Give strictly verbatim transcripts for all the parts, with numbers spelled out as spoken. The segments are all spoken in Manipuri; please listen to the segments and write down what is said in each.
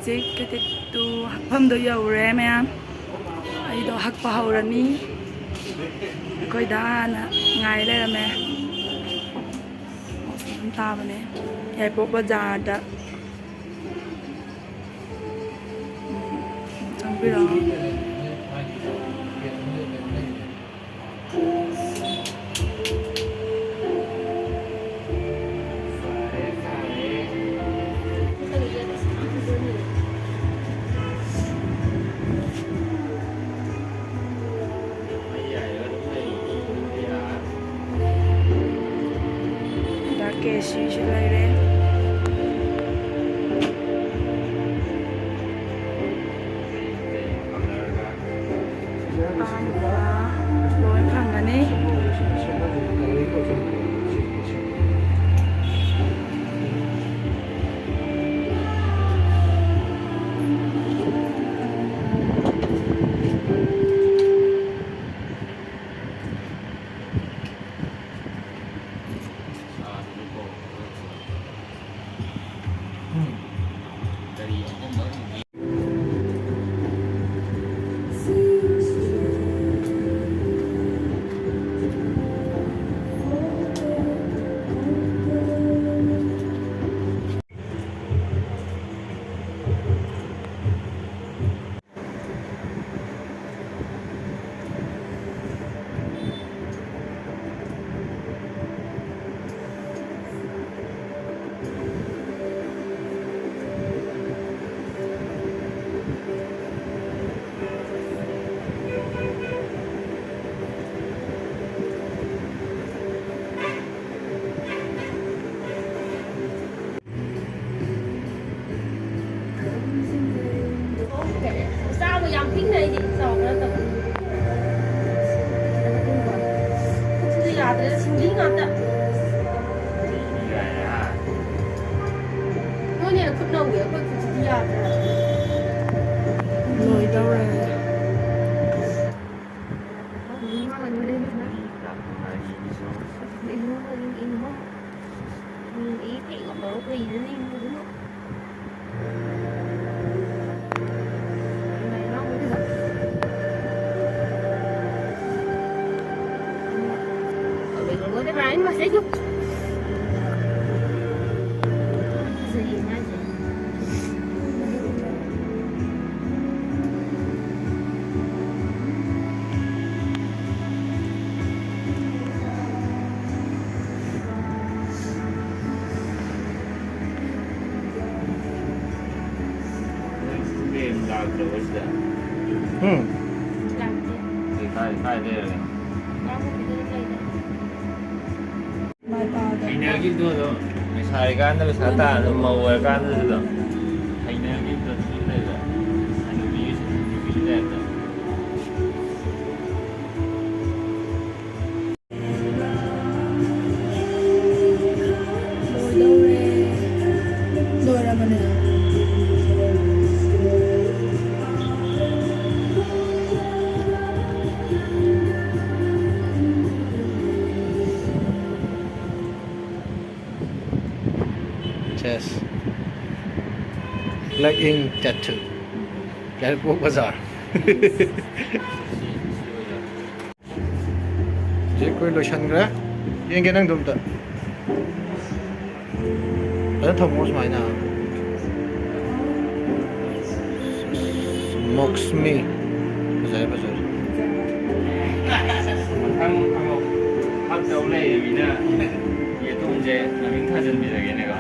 ꯍꯧꯖꯤꯛ ꯀꯦꯇꯦꯠꯇꯨ ꯍꯛꯐꯝꯗꯣ ꯌꯧꯔꯦ ꯃꯌꯥꯝ꯫ ꯑꯩꯗꯣ ꯍꯛꯄ ꯍꯧꯔꯅꯤ꯫ ꯑꯩꯈꯣꯏ ꯗꯥꯅ ꯉꯥꯏ ꯂꯩꯔꯝꯃꯦ꯫ ꯃꯣꯁ ꯑꯗꯨꯝ ꯇꯥꯕꯅꯦ ꯌꯥꯏꯄꯣꯛ ꯕꯖꯥꯔꯗ꯫ ꯎꯝ, ꯆꯪꯕꯤꯔꯛꯑꯣ꯫ ꯀꯦ ꯁꯤꯁꯨ ꯂꯩꯔꯦ꯫ ꯑꯄꯥꯝꯕ ꯂꯣꯏ ꯐꯪꯒꯅꯤ꯫ ꯆꯥꯕ ꯌꯥꯝ ꯄꯤꯛꯅ ꯑꯩꯗꯤ ꯆꯥꯎꯕ ꯅꯠꯇꯕ꯫ ꯈꯨꯠꯁꯤꯁꯨ ꯌꯥꯗ꯭ꯔꯦꯗ, ꯁꯤꯡꯂꯤ ꯉꯥꯛꯇ꯫ ꯅꯣꯏꯅ ꯍꯦꯟꯅ ꯈꯨꯠ ꯅꯧꯋꯦ, ꯑꯩꯈꯣꯏ ꯈꯨꯠꯁꯤꯗꯤ ꯌꯥꯗ꯭ꯔꯦ꯫ ꯂꯣꯏꯗꯧꯔꯦ꯫ ꯃꯁꯤ ꯑꯩꯁꯨ ꯐꯖꯩꯌꯦ ꯃꯥꯁꯦ꯫ ꯎꯝ꯫ ꯂꯥꯛꯇꯦ꯫ ꯀꯥꯏ, ꯀꯥꯏ ꯂꯩꯔꯒꯦ? ꯂꯥꯛꯄꯕꯨꯗꯤ ꯂꯩꯔꯦ꯫ ꯍꯩꯅꯈꯤꯕꯗꯣ ꯑꯗꯨꯝ, ꯂꯩꯁꯥꯔꯤꯀꯥꯟꯗ ꯄꯩꯁꯥ ꯇꯥꯟ ꯑꯗꯨꯝ, ꯃꯧ ꯑꯣꯏꯔꯀꯥꯟꯗꯁꯨ ꯑꯗꯨꯝ ꯍꯩꯅꯈꯤꯕꯗꯣ ꯑꯗꯨꯝ ꯂꯩꯕ꯫ ꯍꯅꯨꯕꯤꯒꯤ, ꯍꯅꯨꯕꯤꯒꯤ ꯇꯥꯏꯞꯇ꯫ ꯂꯣꯏꯗꯧꯔꯦ꯫ ꯂꯣꯏꯔꯕꯅꯦ꯫ Yes. Black ink tattoo. ꯌꯥꯏꯔꯤꯄꯣꯛ ꯕꯖꯥꯔ꯫ ꯍꯧꯖꯤꯛ ꯑꯩꯈꯣꯏ ꯂꯣꯏꯁꯟꯈ꯭ꯔꯦ꯫ ꯌꯦꯡꯒꯦ ꯅꯪꯗꯣ ꯑꯝꯇ꯫ ꯐꯖꯅ ꯊꯝꯃꯣ ꯁꯨꯃꯥꯏꯅ꯫ ꯃꯣꯛꯁꯃꯤ꯫ ꯐꯖꯔꯦ, ꯐꯖꯔꯦ꯫ ꯃꯊꯪ ꯑꯃꯨꯛ ꯍꯛꯇꯧ ꯂꯩꯔꯃꯤꯅ ꯌꯦꯇꯨꯝꯁꯦ ꯃꯃꯤꯡ ꯊꯥꯖꯤꯟꯕꯤꯔꯒꯦꯅꯦꯀꯣ꯫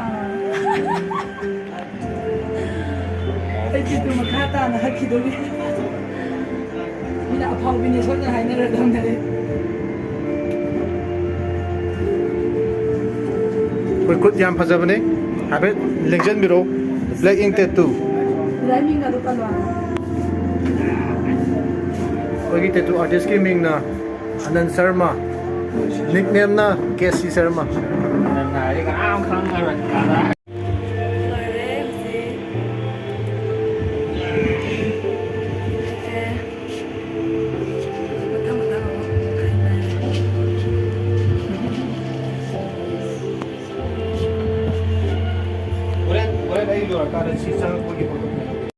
ꯑꯩꯗꯤ ꯑꯗꯨ ꯃꯈꯥ ꯇꯥꯅ ꯍꯛꯈꯤꯗꯣꯔꯤ꯫ ꯃꯤꯅ ꯑꯐꯥꯎꯕꯤꯅꯦ ꯁꯣꯏꯗꯅ ꯍꯥꯏꯅꯔꯗꯝꯅꯦ꯫ ꯑꯩꯈꯣꯏ ꯈꯨꯠ ꯌꯥꯝ ꯐꯖꯕꯅꯦ, ꯍꯥꯏꯐꯦꯠ ꯂꯦꯡꯖꯟꯕꯤꯔꯛꯑꯣ꯫ Black ink tattoo꯫ ꯂꯥꯏꯃꯤꯡ ꯑꯗꯨ ꯄꯜꯂꯣ꯫ ꯑꯩꯈꯣꯏꯒꯤ tattoo artistꯀꯤ ꯃꯤꯡꯅ ꯑꯅꯟ ꯁꯔꯃ, nicknameꯅ ꯀꯦ ꯁꯤ ꯁꯔꯃ꯫ ꯑꯅꯟ ꯍꯥꯏꯔꯗꯤ ꯀꯅꯥꯝ ꯈꯪꯉꯔꯣꯏ꯫ ꯂꯣꯏꯔꯦ ꯍꯧꯖꯤꯛ꯫ ꯑꯦ, ꯃꯊꯪ ꯃꯊꯪ ꯑꯃꯨꯛ ꯈꯥꯏꯅꯔꯦ꯫ ꯍꯣꯔꯦꯟ, ꯍꯣꯔꯦꯟ ꯑꯩ ꯂꯣꯏꯔꯀꯥꯟꯗ ꯁꯤ ꯆꯪꯉꯛꯄꯒꯤ ꯐꯣꯇꯣ꯫